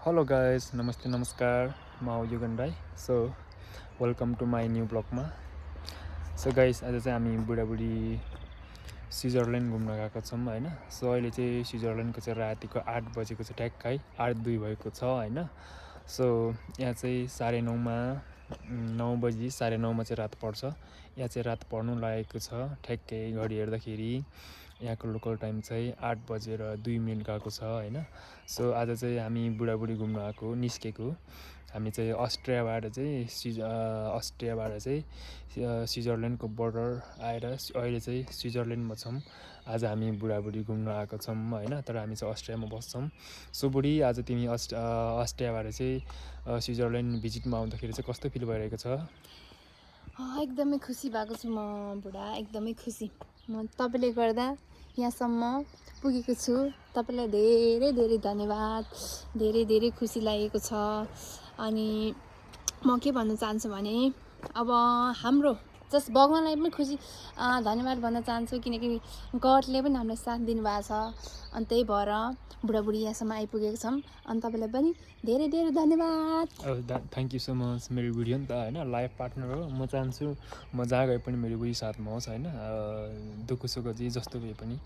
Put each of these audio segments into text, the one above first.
Hello guys, namaste namaskar. म हो Yugan Rai. So welcome to my new ब्लगमा. सो गाइस आज चाहिँ हामी बुढाबुढी स्विजरल्यान्ड घुम्न गएको छौँ होइन. सो अहिले चाहिँ स्विजरल्यान्डको चाहिँ रातिको 8 बजेको छ ठ्याक्कै 8:02 भएको छ होइन. सो यहाँ चाहिँ 9:30मा 9 बजी 9:30मा चाहिँ रात पर्छ. यहाँ चाहिँ रात पर्नु लागेको छ ठ्याक्कै घडी हेर्दाखेरि यहाँको लोकल टाइम चाहिँ 8:02 गएको छ होइन. सो आज चाहिँ हामी बुढाबुढी घुम्न आएको निस्केको. हामी चाहिँ अस्ट्रियाबाट चाहिँ स्विजरल्यान्डको बोर्डर आएर अहिले चाहिँ स्विजरल्यान्डमा छौँ. आज हामी बुढाबुढी घुम्न आएको छौँ होइन. तर हामी चाहिँ अस्ट्रियामा बस्छौँ. सो बुढी आज तिमी अस्ट्रियाबाट चाहिँ स्विजरल्यान्ड भिजिटमा आउँदाखेरि चाहिँ कस्तो फिल भइरहेको छ? एकदमै खुसी भएको छु म बुढा, एकदमै खुसी. म तपाईँले गर्दा यहाँसम्म पुगेको छु. तपाईँलाई धेरै धेरै धन्यवाद. धेरै धेरै खुसी लागेको छ. अनि म के भन्न चाहन्छु भने अब हाम्रो जस्ट भगवान्लाई पनि खुसी धन्यवाद भन्न चाहन्छु, किनकि गडले पनि हामीलाई साथ दिनुभएको छ. अनि त्यही भएर बुढाबुढी यहाँसम्म आइपुगेको छौँ. अनि तपाईँलाई पनि धेरै धेरै धन्यवाद. Thank you so much. मेरो बुढी हो नि त होइन, लाइफ पार्टनर हो. म चाहन्छु म जहाँ गए पनि मेरो बुढी साथमा होस् होइन. दुःख सुख जे जस्तो भए पनि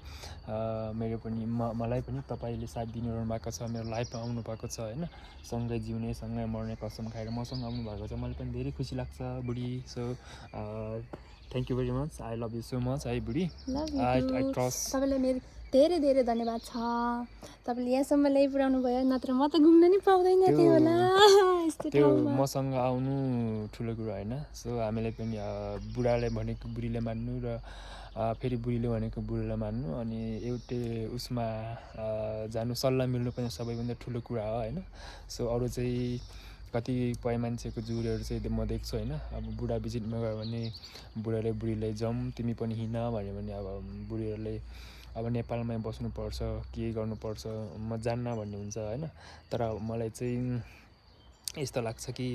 मेरो पनि मलाई पनि तपाईँले साथ दिइरहनु भएको छ. मेरो लाइफमा आउनु भएको छ होइन. सँगै जिउने सँगै मर्ने कसम खाएर मसँग आउनु भएको छ. मलाई पनि धेरै खुसी लाग्छ बुढी. So thank you very much. I love you so much है बुढी. I trust. तपाईँलाई मेरो धेरै धेरै धन्यवाद छ. तपाईँले यहाँसम्म ल्याइपुऱ्याउनु भयो, नत्र म त घुम्न नि पाउँदैन थियो होला यस्तो त्यो ठाउँमा. मसँग आउनु ठुलो कुरो होइन. सो हामीलाई पनि बुढाले भनेको बुढीले मान्नु र फेरि बुढीले भनेको बुढीलाई मान्नु अनि एउटै उसमा जानु सल्लाह मिल्नु पनि सबैभन्दा ठुलो कुरा हो होइन. सो अरू चाहिँ कतिपय मान्छेको जुरेहरू चाहिँ म देख्छु होइन. अब बुढा भिजिटमा गयो भने बुढाले बुढीलाई जाउँ तिमी पनि हिँड भन्यो भने अब बुढीहरूले अब नेपालमै बस्नुपर्छ के गर्नुपर्छ म जान्न भन्ने हुन्छ होइन. तर मलाई चाहिँ यस्तो लाग्छ कि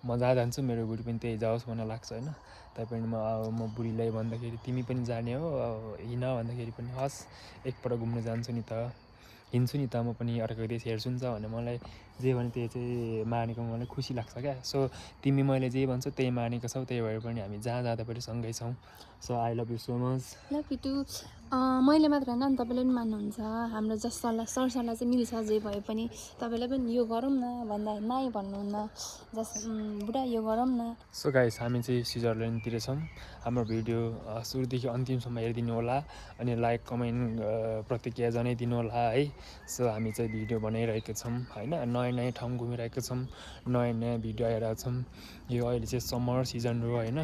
म जहाँ जान्छु मेरो बुढी पनि त्यही जाओस् भन्ने लाग्छ होइन. तैपनि म बुढीलाई भन्दाखेरि तिमी पनि जाने हो हिँड भन्दाखेरि पनि हस् एकपल्ट घुम्नु जान्छु नि त, हिँड्छु नि त म पनि, अर्को देश हेर्छु नि त भने मलाई जे भने त्यही चाहिँ मानेको मलाई खुसी लाग्छ क्या. सो तिमी मैले जे भन्छौ त्यही मानेको छौ, त्यही भएर पनि हामी जहाँ जाँदा पनि सँगै छौँ. So I love you so much. Love you too. मैले मात्र होइन नि, तपाईँले पनि मान्नुहुन्छ. हाम्रो जस सरसल्लाह चाहिँ मिल्छ. जे भए पनि तपाईँले पनि यो गरौँ न भन्दा नाइ भन्नुहुन्न. जस बुढा यो गरौँ न. सो गाइस हामी चाहिँ स्विजरल्यान्डतिर छौँ. हाम्रो भिडियो सुरुदेखि अन्तिमसम्म हेरिदिनु होला अनि लाइक कमेन्ट प्रतिक्रिया जनाइदिनु होला है. सो हामी चाहिँ भिडियो बनाइरहेको छौँ होइन. नयाँ नयाँ ठाउँ घुमिरहेको छौँ, नयाँ नयाँ भिडियो आइरहेको छौँ. यो अहिले चाहिँ समर सिजन हो होइन.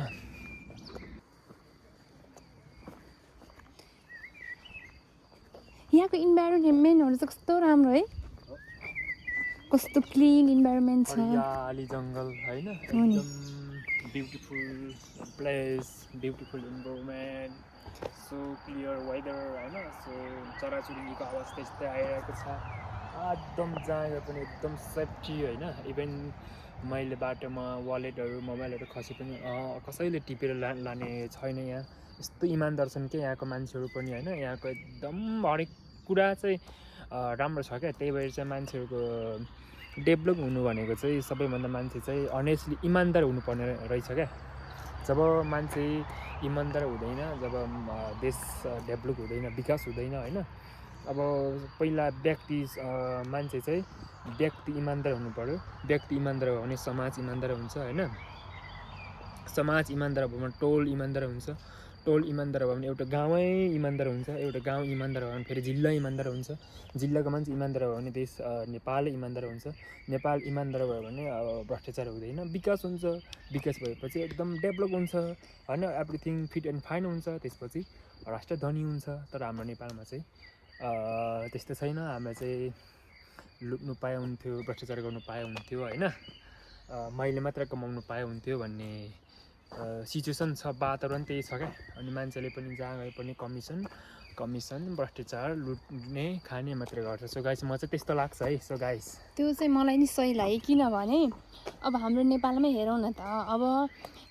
यहाँको इन्भाइरोमेन्टहरू चाहिँ कस्तो राम्रो है, कस्तो क्लिन इन्भाइरोमेन्ट छ. हरियाली जङ्गल होइन. एकदम beautiful place, beautiful environment, so clear weather होइन. सो चराचुरुङ्गीको आवाज त्यस्तै आइरहेको छ एकदम. जहाँ गए पनि एकदम सेफ्टी होइन. इभन मैले बाटोमा वालेटहरू मोबाइलहरू खसे पनि कसैले टिपेर लाने छैन. यहाँ यस्तो इमान्दार छन् क्या यहाँको मान्छेहरू पनि होइन. यहाँको एकदम हरेक कुरा चाहिँ राम्रो छ क्या. त्यही भएर चाहिँ मान्छेहरूको डेभलप हुनु भनेको चाहिँ सबैभन्दा मान्छे चाहिँ अनेस्टली इमान्दार हुनुपर्ने रहेछ क्या. जब मान्छे इमान्दार हुँदैन, जब देश डेभलप हुँदैन, विकास हुँदैन होइन. अब पहिला मान्छे चाहिँ व्यक्ति इमान्दार हुनु पऱ्यो. व्यक्ति इमान्दार भयो भने समाज इमान्दार हुन्छ होइन. समाज इमान्दार भयो भने टोल इमान्दार हुन्छ. टोल इमान्दार भयो भने एउटा गाउँै इमान्दार हुन्छ. एउटा गाउँ इमान्दार भयो भने फेरि जिल्ला इमान्दार हुन्छ. जिल्लाको मान्छे इमान्दार भयो भने देश नेपाल इमान्दार हुन्छ. नेपाल इमान्दार भयो भने भ्रष्टाचार हुँदैन, विकास हुन्छ. विकास भएपछि एकदम डेभलप हुन्छ होइन. एभ्रिथिङ फिट एन्ड फाइन हुन्छ. त्यसपछि राष्ट्र धनी हुन्छ. तर हाम्रो नेपालमा चाहिँ त्यस्तो छैन. हामीलाई चाहिँ लुट्नु पाए हुन्थ्यो, भ्रष्टाचार गर्नु पाए हुन्थ्यो होइन. मैले मात्र कमाउनु पाए हुन्थ्यो भन्ने सिचुएसन छ. वातावरण त्यही छ क्या. अनि मान्छेले पनि जहाँ गए पनि कमिसन कमिसन भ्रष्टाचार लुट्ने खाने मात्रै गर्छ सो गाइस म चाहिँ त्यस्तो लाग्छ है सो गाइस त्यो चाहिँ मलाई नि सही लाग्यो किनभने अब हाम्रो नेपालमै हेरौँ न त अब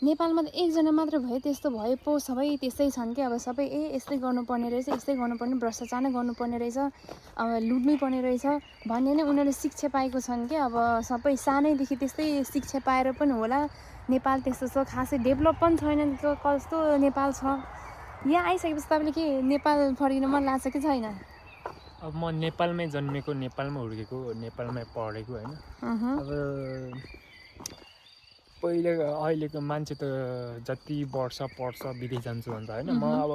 नेपालमा त एकजना मात्र भयो त्यस्तो भए पो सबै त्यस्तै छन् कि अब सबै यस्तै गर्नुपर्ने रहेछ यस्तै गर्नुपर्ने भ्रष्टाचार नै गर्नुपर्ने रहेछ अब लुट्नै पर्ने रहेछ भन्ने नै उनीहरूले शिक्षा पाएको छन् कि अब सबै सानैदेखि त्यस्तै शिक्षा पाएर पनि होला नेपाल त्यस्तो छ खासै डेभलप पनि छैन कस्तो नेपाल छ यहाँ आइसकेपछि तपाईँले के नेपाल फर्किन मन लाग्छ कि छैन अब म नेपालमै जन्मेको नेपालमै हुर्केको नेपालमै पढेको होइन अब पहिले अहिलेको मान्छे त जति वर्ष पढ्छ विदेश जान्छु भन्छ होइन म अब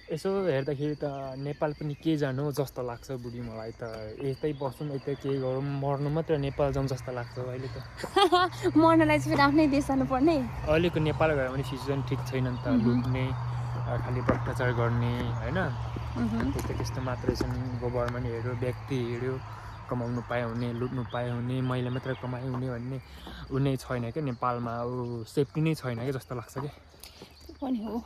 यसो हेर्दाखेरि त नेपाल पनि के जानु जस्तो लाग्छ बुढी मलाई त यतै बसौँ यतै के गरौँ मर्नु मात्र नेपाल जाउँ जस्तो लाग्छ अहिले त मर्नलाई चाहिँ फेरि आफ्नै देश जानुपर्ने अहिलेको नेपाल गयो भने सिचुएसन ठिक छैन नि त लुट्ने खालि भ्रष्टाचार गर्ने होइन त्यस्तो मात्रै छन् गभर्मेन्टहरू व्यक्ति हेऱ्यो कमाउनु पायो भने लुट्नु पायो भने मैले मात्र कमायो हुने भन्ने उनी छैन क्या नेपालमा अब सेफ्टी नै छैन क्या जस्तो लाग्छ क्या पनि हो